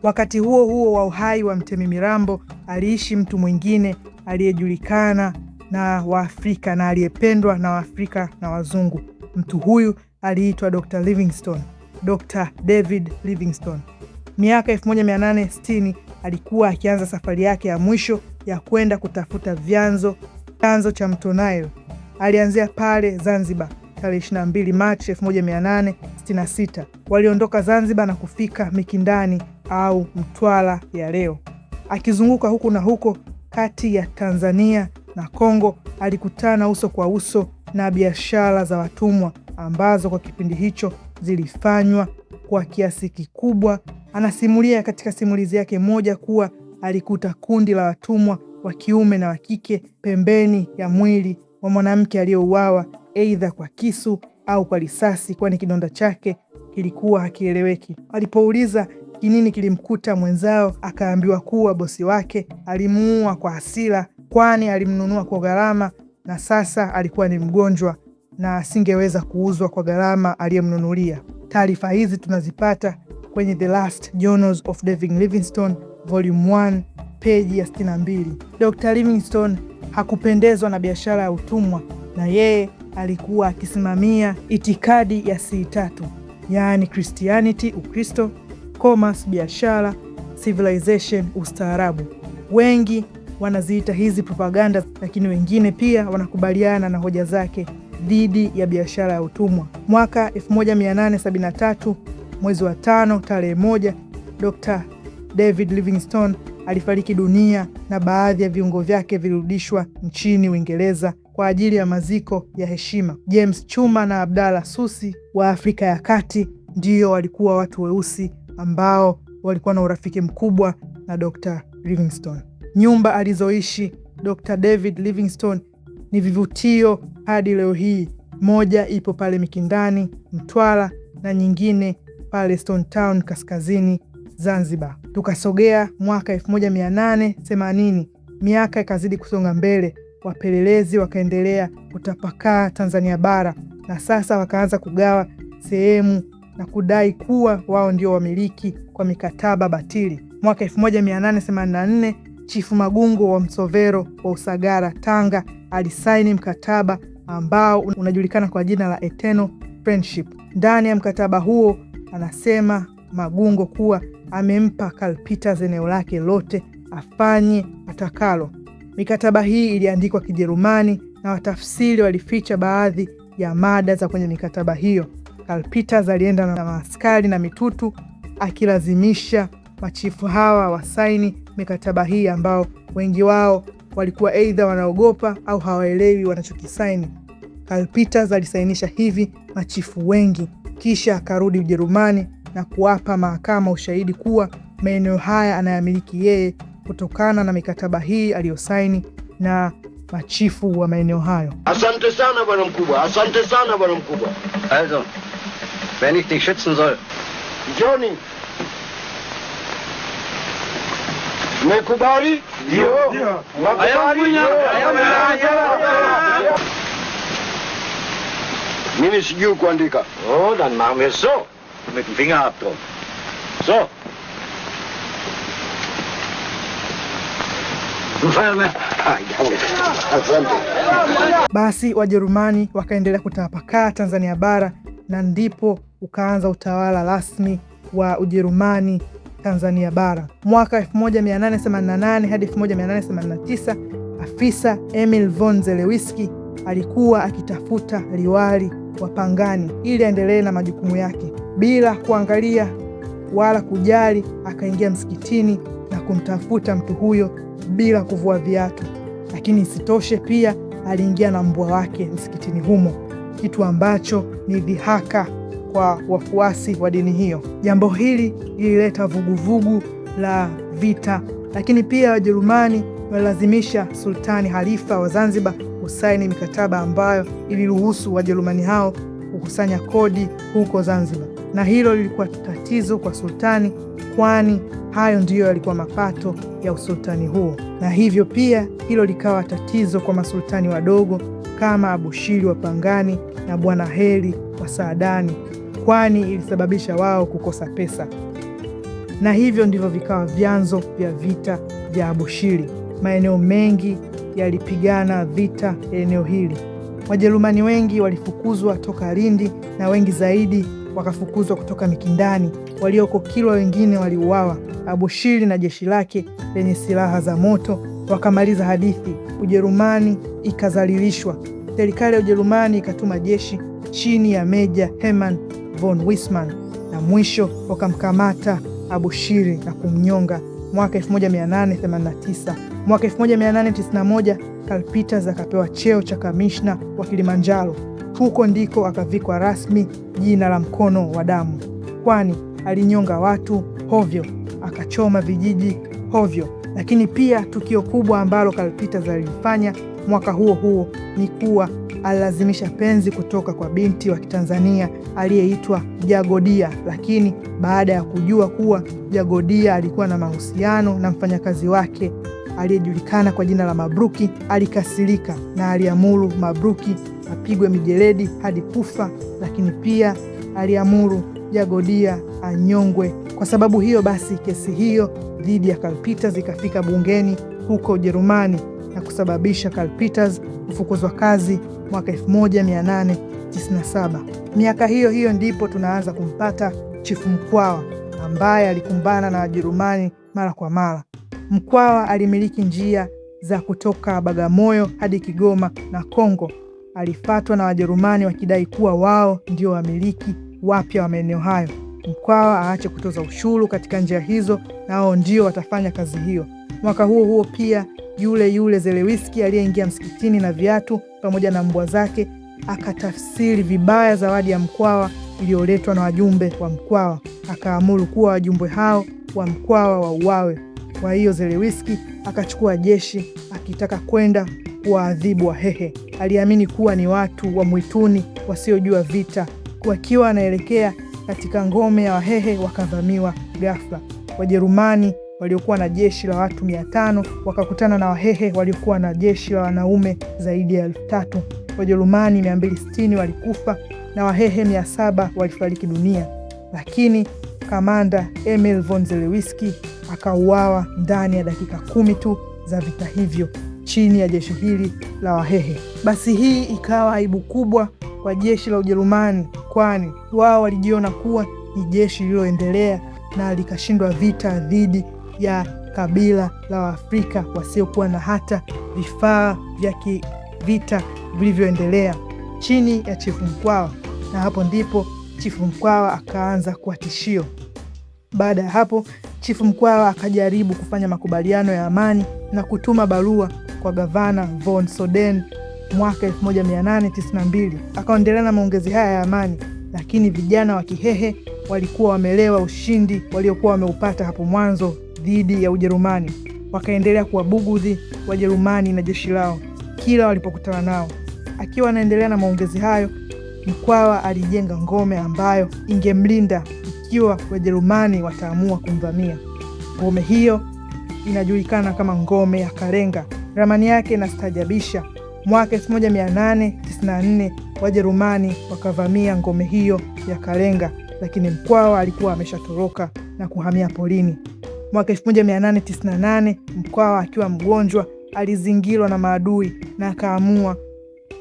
Wakati huo huo wa uhai wa Mtemi Mirambo, aliishi mtu mwingine aliyejulikana na Waafrika na aliyependwa na Waafrika na Wazungu. Mtu huyu aliitwa Dr. Livingstone, Dr. David Livingstone. Miaka 1860 alikuwa akianza safari yake ya mwisho ya kwenda kutafuta vyanzo cha mto Nile. Alianzia pale Zanzibar tarehe 22 Machi 1866. Waliondoka Zanzibar na kufika Mikindani au Mtwara ya leo. Akizunguka huku na huko kati ya Tanzania na Kongo, alikutana uso kwa uso na biashara za watumwa ambazo kwa kipindi hicho zilifanywa kwa kiasi kikubwa. Anasimulia katika simulizi yake moja kuwa alikuta kundi la watumwa wa kiume na wa kike pembeni ya mwili wa mwanamke aliyeuawa aidha kwa kisu au kwa risasi, kwani kidonda chake kilikuwa hakieleweki. Alipouliza kinini kilimkuta mwenzao, akaambiwa kuwa bosi wake alimuua kwa hasira, kwani alimnunua kwa gharama na sasa alikuwa ni mgonjwa na asingeweza kuuzwa kwa gharama aliyemnunulia. Taarifa hizi tunazipata kwenye The Last Journals of David Livingstone Volume 1 peji ya 62. Dr. Livingstone hakupendezwa na biashara ya utumwa na yeye alikuwa akisimamia itikadi ya C3, yaani Christianity, Ukristo, commerce, biashara, civilization, ustaarabu. Wengi wanaziita hizi propaganda, lakini wengine pia wanakubaliana na hoja zake dhidi ya biashara ya utumwa. Mwaka 1873 mwezi wa 5 tarehe 1, Dr. David Livingstone alifariki dunia na baadhi ya viungo vyake vilirudishwa nchini Uingereza kwa ajili ya maziko ya heshima. James Chuma na Abdalla Susi wa Afrika ya Kati ndiyo walikuwa watu weusi ambao walikuwa na urafiki mkubwa na Dr. Livingstone. Nyumba alizoishi Dr. David Livingstone ni vivutio hadi leo hii. Moja ipo pale Mikindani, Mtwara, na nyingine pale Stone Town kaskazini Zanzibar. Tukasogea mwaka 1880, miaka ikazidi kusonga mbele, wapelelezi wakaendelea kutapakaa Tanzania bara, na sasa wakaanza kugawa sehemu na kudai kuwa wao ndio wamiliki kwa mikataba batili. Mwaka 1884 Chifu Magungo wa Msovero wa Usagara, Tanga, alisaini mkataba ambao unajulikana kwa jina la Eternal Friendship. Ndani ya mkataba huo anasema Magungo kuwa amempa Karl Peters eneo lake lote afanye atakalo. Mikataba hii iliandikwa Kijerumani na watafsiri walificha baadhi ya mada za kwenye mikataba hiyo. Karl Peters alienda na maaskari na mitutu akilazimisha machifu hawa wasaini mikataba hii ambao wengi wao walikuwa aidha wanaogopa au hawaelewi wanachokisaini. Karl Peters alisainisha hivi machifu wengi, kisha akarudi Ujerumani na kuwapa mahakama ushahidi kuwa maeneo haya anayamiliki yeye kutokana na mikataba hii aliyosaini na machifu wa maeneo hayo. Asante sana bwana mkubwa, asante sana bwana mkubwa. Also, wenn ich dich schützen soll. Njoni. Mmekubali? Ndio. Mmekubali? Mimi sijui kuandika. Oh, dann machen wir es so. Mit dem Fingerabdruck. So. Mfalme. Asante. Basi Wajerumani wakaendelea kutapakaa Tanzania bara na ndipo ukaanza utawala rasmi wa Ujerumani Tanzania bara. Mwaka 1888 hadi 1889, afisa Emil von Zelewski alikuwa akitafuta liwali wa Pangani ili aendelee na majukumu yake. Bila kuangalia wala kujali, akaingia msikitini na kumtafuta mtu huyo bila kuvua viatu. Lakini isitoshe pia aliingia na mbwa wake msikitini humo, kitu ambacho ni dhihaka kwa wafuasi wa dini hiyo. Jambo hili lilileta vuguvugu la vita, lakini pia Wajerumani walilazimisha Sultani Halifa wa Zanzibar kusaini mikataba ambayo iliruhusu Wajerumani hao kukusanya kodi huko Zanzibar, na hilo lilikuwa tatizo kwa sultani, kwani Hayo ndiyo yalikuwa mapato ya usultani huo, na hivyo pia hilo likawa tatizo kwa masultani wadogo kama Abushiri wa Pangani na Bwana Heri wa Saadani, kwani ilisababisha wao kukosa pesa, na hivyo ndivyo vikawa vyanzo vya vita vya Abushiri. Maeneo mengi yalipigana vita ya eneo hili. Wajerumani wengi walifukuzwa toka Lindi na wengi zaidi wakafukuzwa kutoka Mikindani. Walioko Kilwa wengine waliuawa. Abushiri na jeshi lake lenye silaha za moto wakamaliza hadithi. Ujerumani ikazalilishwa. Serikali ya Ujerumani ikatuma jeshi chini ya Meja Hermann von Wisman na mwisho wakamkamata Abushiri na kumnyonga mwaka 1889. Mwaka 1891 Karl Peters akapewa cheo cha kamishna wa Kilimanjaro. Huko ndiko akavikwa rasmi jina la mkono wa damu, kwani alinyonga watu hovyo, akachoma vijiji hovyo. Lakini pia tukio kubwa ambalo Karl Peters alilifanya mwaka huo huo ni kuwa alilazimisha penzi kutoka kwa binti wa Kitanzania aliyeitwa Jagodia, lakini baada ya kujua kuwa Jagodia alikuwa na mahusiano na mfanyakazi wake aliyejulikana kwa jina la Mabruki, alikasirika na aliamuru Mabruki apigwe mijeledi hadi kufa, lakini pia aliamuru Jagodia anyongwe. Kwa sababu hiyo basi, kesi hiyo dhidi ya Karl Peters ikafika bungeni huko Ujerumani na kusababisha Karl Peters kufukuzwa kazi mwaka 1897. Miaka hiyo hiyo ndipo tunaanza kumpata Chifu Mkwawa ambaye alikumbana na Wajerumani mara kwa mara. Mkwawa alimiliki njia za kutoka Bagamoyo hadi Kigoma na Kongo. Alifatwa na Wajerumani wakidai kuwa wao ndio wamiliki wapya wa maeneo hayo. Mkwawa aache kutoza ushuru katika njia hizo, nao ndio watafanya kazi hiyo. Mwaka huo huo pia yule yule Zelewiski aliyeingia msikitini na viatu pamoja na mbwa zake akatafsiri vibaya zawadi ya Mkwawa iliyoletwa na wajumbe wa Mkwawa, akaamuru kuwa wajumbe hao wa Mkwawa wauawe. Kwa hiyo Zelewiski akachukua jeshi akitaka kwenda kuwaadhibu Wahehe. Aliamini kuwa ni watu wa mwituni wasiojua vita. Wakiwa wanaelekea katika ngome ya Wahehe wakavamiwa ghafla. Wajerumani waliokuwa na jeshi la watu 500 wakakutana na Wahehe waliokuwa na jeshi la wanaume zaidi ya 3000. Wajerumani 260 walikufa na Wahehe 700 walifariki dunia, lakini kamanda Emil von Zelewski akauawa ndani ya dakika 10 tu za vita hivyo chini ya jeshi hili la Wahehe. Basi hii ikawa aibu kubwa kwa jeshi la Ujerumani, kwani wao walijiona kuwa ni jeshi lililoendelea na likashindwa vita dhidi ya kabila la Waafrika wasiokuwa na hata vifaa vya kivita vilivyoendelea chini ya Chifu Mkwawa. Na hapo ndipo Chifu Mkwawa akaanza kuwa tishio. Baada ya hapo, Chifu Mkwawa akajaribu kufanya makubaliano ya amani na kutuma barua kwa gavana von Soden mwaka 1892. Akaendelea na maongezi haya ya amani, lakini vijana wa Kihehe walikuwa wamelewa ushindi waliokuwa wameupata hapo mwanzo dhidi ya Ujerumani. Wakaendelea kuwabugudhi Wajerumani na jeshi lao kila walipokutana nao. Akiwa anaendelea na maongezi hayo, Mkwawa alijenga ngome ambayo ingemlinda ikiwa Wajerumani wataamua kumvamia. Ngome hiyo inajulikana kama ngome ya Kalenga. Ramani yake inastaajabisha. Mwaka 1894 Wajerumani wakavamia ngome hiyo ya Kalenga, lakini Mkwawa alikuwa ameshatoroka na kuhamia porini. Mwaka 1898 Mkwawa akiwa mgonjwa alizingirwa na maadui na akaamua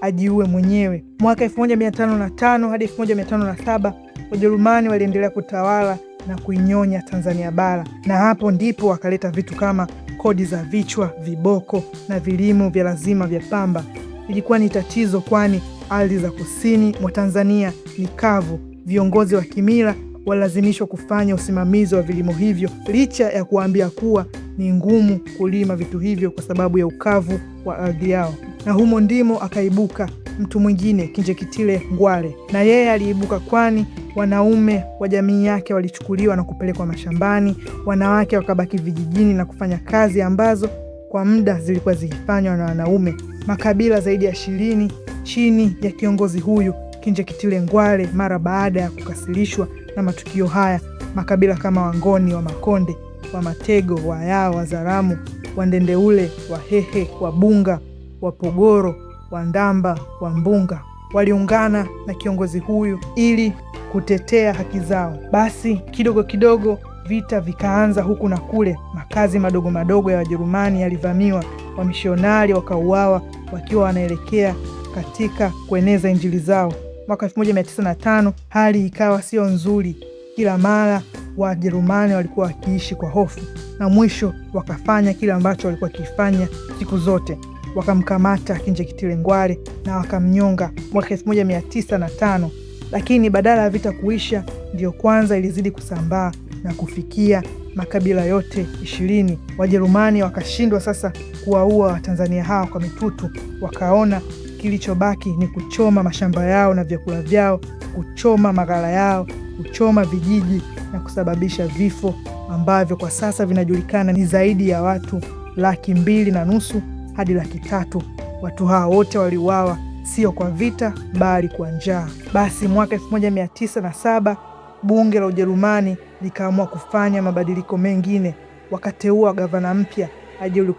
ajiue mwenyewe. Mwaka 1505 hadi 1507 Wajerumani waliendelea kutawala na kuinyonya Tanzania bara, na hapo ndipo wakaleta vitu kama kodi za vichwa, viboko na vilimo vya lazima vya pamba. Ilikuwa ni tatizo, kwani ardhi za kusini mwa Tanzania ni kavu. Viongozi wa kimila walilazimishwa kufanya usimamizi wa vilimo hivyo, licha ya kuambia kuwa ni ngumu kulima vitu hivyo kwa sababu ya ukavu wa ardhi yao. Na humo ndimo akaibuka mtu mwingine, Kinjekitile Ngwale, na yeye aliibuka kwani wanaume wa jamii yake walichukuliwa na kupelekwa mashambani, wanawake wakabaki vijijini na kufanya kazi ambazo kwa muda zilikuwa zikifanywa na wanaume. Makabila zaidi ya 20 chini ya kiongozi huyu Kinjekitile Ngwale, mara baada ya kukasirishwa na matukio haya, makabila kama Wangoni wa Makonde, Wamatego, Wayao, Wazaramu, Wandendeule, Wahehe, Wabunga, Wapogoro, Wandamba, Wambunga waliungana na kiongozi huyu ili kutetea haki zao. Basi kidogo kidogo vita vikaanza huku na kule. Makazi madogo madogo ya Wajerumani yalivamiwa, wamishionari wakauawa wakiwa wanaelekea katika kueneza injili zao. Mwaka 1905 hali ikawa sio nzuri. Kila mara Wajerumani walikuwa wakiishi kwa hofu, na mwisho wakafanya kile ambacho walikuwa wakifanya siku zote, wakamkamata Kinjekitile Ngwale na wakamnyonga mwaka 1905. Lakini badala ya vita kuisha, ndiyo kwanza ilizidi kusambaa na kufikia makabila yote 20. Wajerumani wakashindwa sasa kuwaua Watanzania hawa kwa mitutu, wakaona kilichobaki ni kuchoma mashamba yao na vyakula vyao, kuchoma maghala yao, kuchoma vijiji na kusababisha vifo ambavyo kwa sasa vinajulikana ni zaidi ya watu 250,000 hadi 300,000. Watu hawa wote waliuawa sio kwa vita bali kwa njaa. Basi mwaka 1907 bunge la Ujerumani likaamua kufanya mabadiliko mengine, wakateua gavana mpya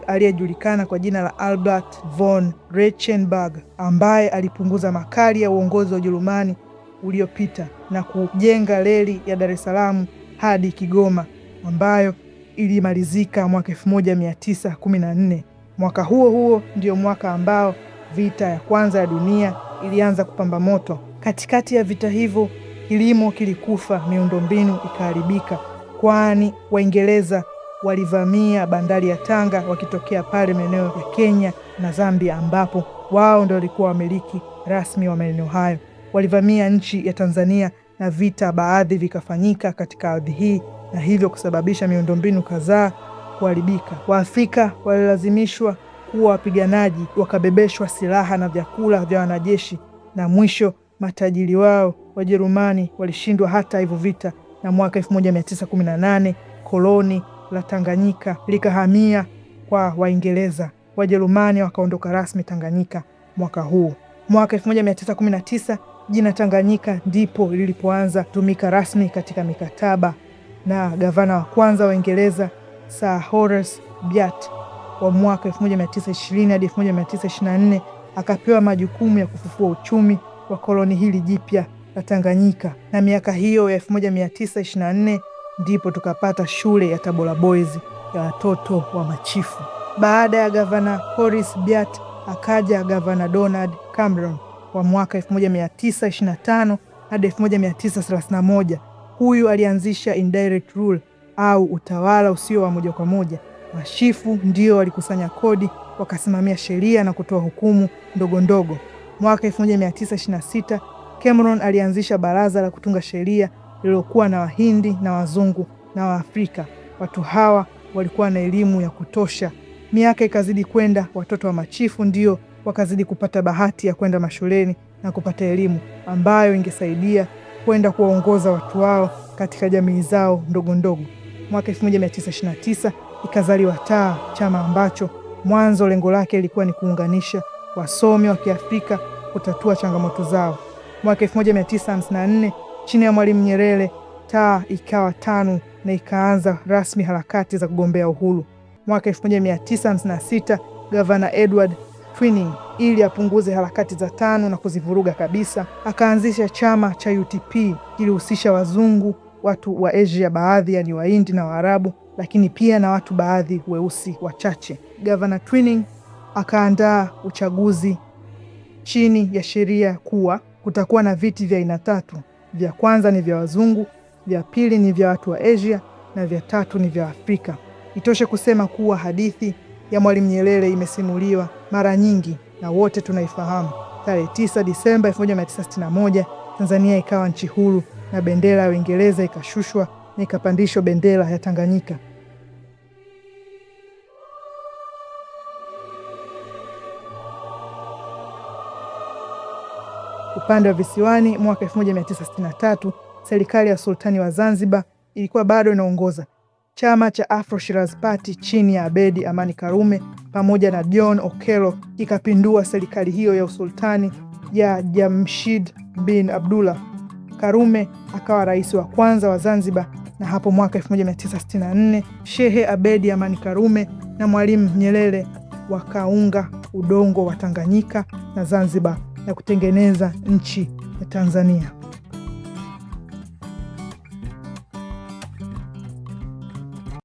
aliyejulikana kwa jina la Albert von Rechenberg ambaye alipunguza makali ya uongozi wa Ujerumani uliopita na kujenga reli ya Dar es Salaam hadi Kigoma ambayo ilimalizika mwaka 1914. Mwaka huo huo ndio mwaka ambao vita ya kwanza ya dunia ilianza kupamba moto. Katikati ya vita hivyo, kilimo kilikufa, miundombinu ikaharibika, kwani Waingereza walivamia bandari ya Tanga wakitokea pale maeneo ya Kenya na Zambia, ambapo wao ndio walikuwa wamiliki rasmi wa maeneo hayo. Walivamia nchi ya Tanzania na vita baadhi vikafanyika katika ardhi hii na hivyo kusababisha miundombinu kadhaa kuharibika. Waafrika walilazimishwa kuwa wapiganaji, wakabebeshwa silaha na vyakula vya wanajeshi, na mwisho matajiri wao Wajerumani walishindwa hata hivyo vita, na mwaka 1918 koloni la Tanganyika likahamia kwa Waingereza. Wajerumani wakaondoka rasmi Tanganyika mwaka huu. Mwaka 1919 jina Tanganyika ndipo lilipoanza kutumika rasmi katika mikataba, na gavana wa kwanza wa Uingereza Sir Horace Byatt wa mwaka 1920 hadi 1924 akapewa majukumu ya kufufua uchumi wa koloni hili jipya la Tanganyika, na miaka hiyo ya 1924 ndipo tukapata shule ya Tabora Boys ya watoto wa machifu. Baada ya gavana Horace Byatt akaja gavana Donald Cameron wa mwaka 1925 hadi 1931. Huyu alianzisha indirect rule au utawala usio wa moja kwa moja. Mashifu ndio walikusanya kodi, wakasimamia sheria na kutoa hukumu ndogo ndogo. Mwaka 1926 Cameron alianzisha baraza la kutunga sheria lililokuwa na Wahindi na Wazungu na Waafrika. Watu hawa walikuwa na elimu ya kutosha. Miaka ikazidi kwenda, watoto wa machifu ndio wakazidi kupata bahati ya kwenda mashuleni na kupata elimu ambayo ingesaidia kwenda kuwaongoza watu wao katika jamii zao ndogo ndogo. Mwaka 1929 ikazaliwa TAA, chama ambacho mwanzo lengo lake ilikuwa ni kuunganisha wasomi wa Kiafrika kutatua changamoto zao. Mwaka 1954 chini ya Mwalimu Nyerere, TAA ikawa TANU na ikaanza rasmi harakati za kugombea uhuru. Mwaka 1956 Gavana Edward Twining, ili apunguze harakati za TANU na kuzivuruga kabisa, akaanzisha chama cha UTP. Kilihusisha wazungu, watu wa Asia baadhi, yani Wahindi na Waarabu, lakini pia na watu baadhi weusi wachache. Gavana Twining akaandaa uchaguzi chini ya sheria kuwa kutakuwa na viti vya aina tatu. Vya kwanza ni vya wazungu, vya pili ni vya watu wa Asia na vya tatu ni vya Afrika. Itoshe kusema kuwa hadithi ya Mwalimu Nyerere imesimuliwa mara nyingi na wote tunaifahamu. Tarehe 9 Disemba 1961 Tanzania ikawa nchi huru na bendera ya Uingereza ikashushwa na ikapandishwa bendera ya Tanganyika. Upande wa visiwani, mwaka 1963 serikali ya Sultani wa Zanzibar ilikuwa bado inaongoza. Chama cha Afro Shirazi Party chini ya Abedi Amani Karume pamoja na John Okello kikapindua serikali hiyo ya usultani ya Jamshid bin Abdullah. Karume akawa rais wa kwanza wa Zanzibar Na hapo mwaka 1964 Shehe Abedi Amani Karume na Mwalimu Nyerere wakaunga udongo wa Tanganyika na Zanzibar na kutengeneza nchi ya Tanzania.